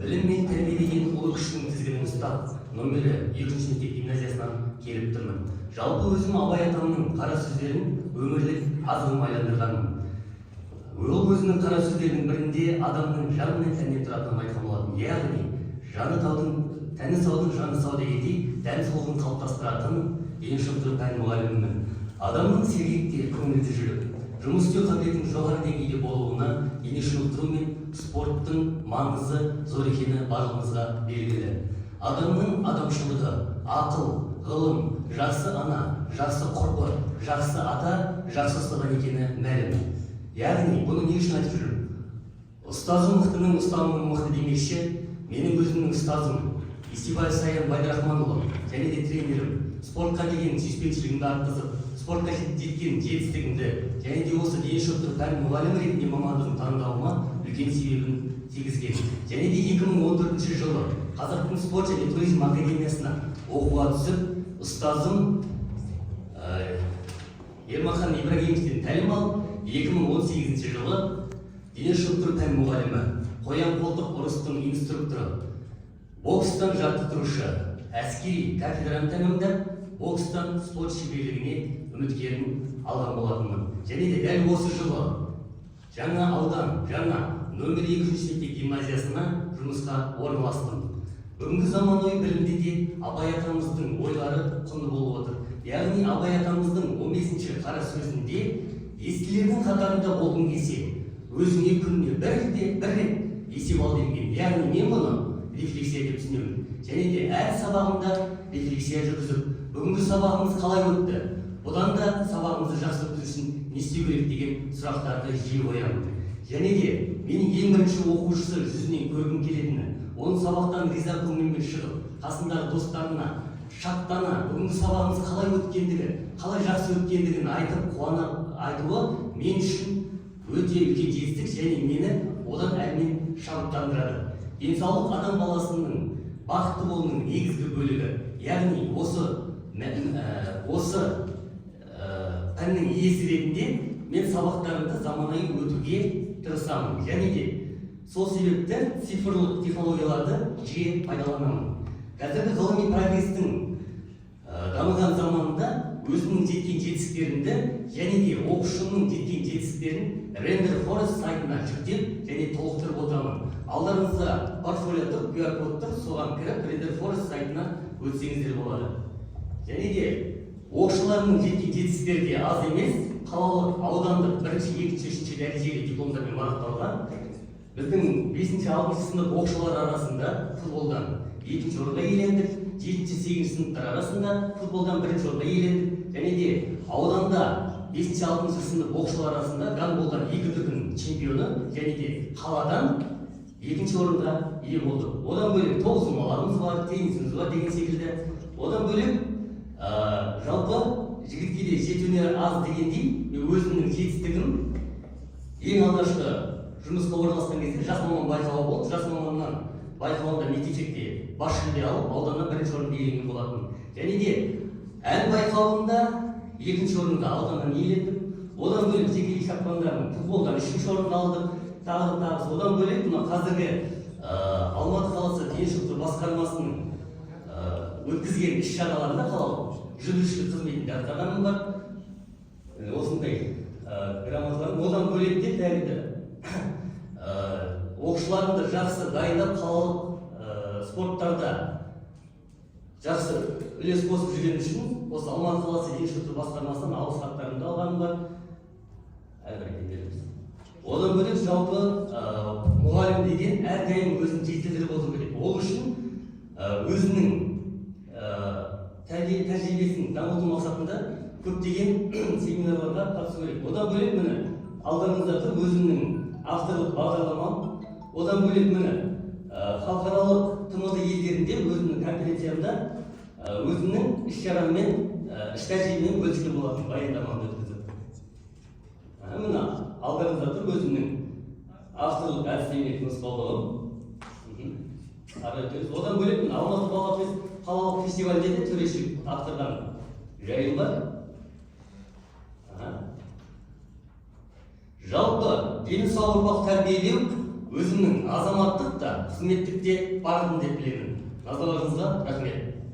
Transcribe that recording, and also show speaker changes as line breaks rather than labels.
Білім мен тәрбиелеген ұлы күштің тізгінін ұстап, номері екінші мектеп гимназиясынан келіп тұрмын. Жалпы, өзім Абай атамның қара сөздерін өмірлік азығыма айландырғанмын. Ол өзінің қара сөздерінің бірінде адамның жан мен тәннен тұратынын айтқан болатын. Яғни, жаны таудың, тәні саудың жаны сау дегендей, дән саулығын қалыптастыратын дене шынықтыру пән мұғалімімін. Адамның сергек те көңілді жүріп, жұмыс істеу қабілетінің жоғары деңгейде болуына дене шынықтыру мен спорттың маңызы зор екені барлығымызға белгілі. Адамның адамшылығы, ақыл, ғылым, жақсы ана, жақсы құрбы, жақсы ата, жақсы ұстаздан екені мәлім. Яғни, бұны не үшін айтып жүрмін? Ұстазы мықтының ұстамы мықты демекші, менің өзімнің ұстазым Исибаев Саян Байдрахманұлы және де тренерім спортқа деген сүйіспеншілігімді артқызып, спортқа жеткен жетістігімді және де осы дене шынықтыру пән мұғалімі ретінде мамандығын таңдауыма үлкен себебін тигізген. Және де 2014 жылы Қазақтың спорт және туризм академиясына оқуға түсіп, ұстазым Ермахан Ибрагимовтен тәлім алып, 2018 жылы дене шынықтыру пән мұғалімі, қоян қолтық ұрыстың инструкторы, бокстан жаттықтырушы, әскери кафедраны тәмамдап, бокстан спорт шеберлігіне үміткерін алған болатынмын. Және де дәл осы жылы жаңа аудан, жаңа нөмір екінші мектеп гимназиясына жұмысқа орналастым. Бүгінгі заманауи білімде де Абай атамыздың ойлары құнды болып отыр. Яғни, Абай атамыздың 15-ші қара сөзінде: «Естілердің қатарында болғың келсе, өзіңе күніне бір де бір рет есеп ал», — делінген. Яғни, мен бұны рефлексия деп түсінемін. Және де әр сабағымда рефлексия жүргізіп, бүгінгі сабағымыз қалай өтті, бұдан да сабағымызды жақсы өткізу үшін не істеу керек деген сұрақтарды жиі қоямын. Және де менің ең бірінші оқушысы жүзінен көргім келетіні, оның сабақтан риза көңілмен шығып, қасындағы достарына шаттана бүгінгі сабағымыз қалай өткендігі, қалай жақсы өткендігін айтып, қуана айтуы мен үшін өте үлкен жетістік және мені одан әрмен шабыттандырады. Денсаулық — адам баласының бақытты болуының негізгі бөлігі. Яғни, осы пәннің иесі ретінде мен сабақтарымды заманауи өтуге тырысамын және де сол себепті цифрлық технологияларды жиі пайдаланамын. Қазіргі ғылыми прогресстің дамыған заманында өзімнің жеткен жетістіктерімді және де оқушымның жеткен жетістіктерін Renderforest сайтына жүктеп және толықтырып отырамын. Алдарыңызда портфолио тұр, QR код тұр, соған кіріп, Renderforest сайтына өтсеңіздер болады. Және де оқушыларымның жеткен жетістіктері де аз емес: қалалық, аудандық бірінші, екінші, үшінші дәрежелі дипломдармен марапатталған. Біздің бесінші, алтыншы сынып оқушылары арасында футболдан екінші орынға иелендік, жетінші, сегізінші сыныптар арасында футболдан бірінші орынға иелендік және де ауданда бесінші, алтыншы сынып оқушылары арасында гандболдан екі дүркін чемпионы және де қаладан екінші орынға ие болдық. Одан бөлек тоғызқұмалағымыз бар, теннисіміз бар деген секілді. Одан бөлек, жалпы, жігітке де жеті өнер аз дегендей, мен өзімнің жетістігім: ең алғашқы жұмысқа орналасқан кезде «Жас маман» байқауы болды. «Жас маманнан» байқауында мектепте бас жүлде алып, ауданнан бірінші орынды иеленген болатын. Және де ән байқауында екінші орынға ауданнан иелендім. Одан бөлек, жекелей шапқандарым, футболдан үшінші орынды алдық, тағы да тағы. Одан бөлек, мына қазіргі Алматы қаласы дене шынықтыру басқармасының өткізген іс шараларында қалалық жүргізушілік қызметінде атқарғаным бар. Осындай грамоталарым. Одан бөлек те тағы да оқушыларымды жақсы дайындап, қалалық спорттарда жақсы үлес қосып жүргені үшін осы Алматы қаласы дене шынықтыру басқармасынан алғыс хаттарымды алғаным бар. Әрі қарай кете береміз. Одан бөлек, жалпы, мұғалім деген әрдайым өзін жетілдіріп отыру керек. Ол үшін өзінің тәжірибесін дамыту мақсатында көптеген семинарларға қатысу керек. Одан бөлек, міне, алдарыңызда тұр өзімнің авторлық бағдарламам. Одан бөлек, міне, халықаралық ТМД елдерінде өзімнің конференциямда өзімнің іс шараммен, іс тәжірибеммен бөліскен болатын, баяндамамды өткізіп. Міне, алдарыңызда тұр өзімнің авторлық әдістемелік нұсқаулығым. Ары өтеміз. Одан бөлек, міне, Алматы бала қалалық фестивальде де төрешілік атқарған жайым бар. Аха. Жалпы, дені сау ұрпақ тәрбиелеу өзімнің азаматтық та, қызметтік те парызым деп білемін. Назарларыңызға рахмет.